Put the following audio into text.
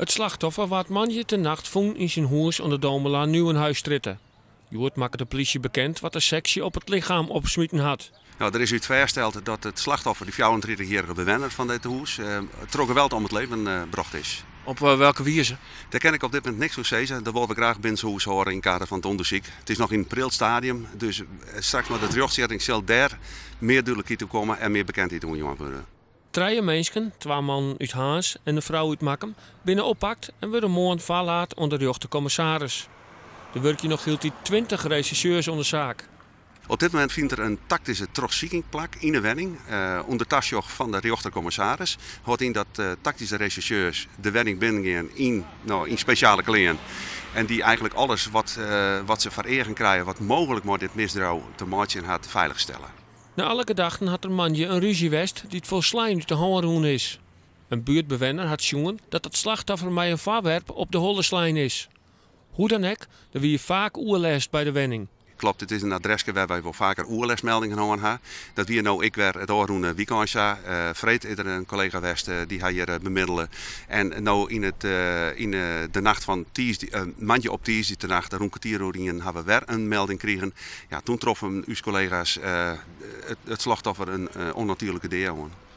It slachtoffer waard moandeitenacht fûn yn syn hûs oan de Domela Nieuwenhuisstrjitte. Hjoed makke de plysje bekend wat de seksje op it lichem opsmiten hat. Nou, der is út fêststeld dat it slachtoffer, de 34-jierrige bewenner fan dit hûs, troch geweld om it leven brocht is. Op welke wize? Dêr kin ik op dit momint niks oer sizze. Dat wolle we graach binnenshûs hâlde yn it kader fan it ûndersyk. It is noch yn it pril stadium, dus straks mei de rjochtsitting sil dêr mear dúdlikheid oer komme en mear bekendheid oer jûn wurde. Trije minsken, twa mannen út Harns en in frou út Makkum, binne oppakt en wurde moarn foarlaat oan de rjochterkommissaris. Der wurkje noch hieltyd 20 resjersjeurs oan de saak. Op dit momint fynt der in taktyske trochsiking plak yn de wenning ûnder tasjoch fan de rjochterkommissaris. Hâldt yn dat taktyske resjersjeurs de wenning binnengean yn, no, yn spesjale klean en dy eigentlik alles wat, wat se foar eagen krije wat mooglik mei dit misdriuw te meitsjen hat, feilichstelle. Nei alle gedachten hat der moandei in rúzje west dy't folslein út de hân rûn is. In buertbewenner hat sjoen dat it slachtoffer mei in foarwerp op de holle slein is. Hoe dan ek, der wie faak oerlêst by de wenning. Klopt, it is in adreske wêr't wy wol faker oerlêstmeldingen hân ha. Dat wie no ek wer it ôfrûne wykein sa. Freed is der in kollega west dy ha hjir bemiddele. En no yn it yn de nacht fan tiisdei, moandei op tiisdeitenacht, rûn kertier oer ien, ha we wer in melding krigen. Ja, toen troffen ús kollega's it, it slachtoffer in ûnnatuerlike dea oan.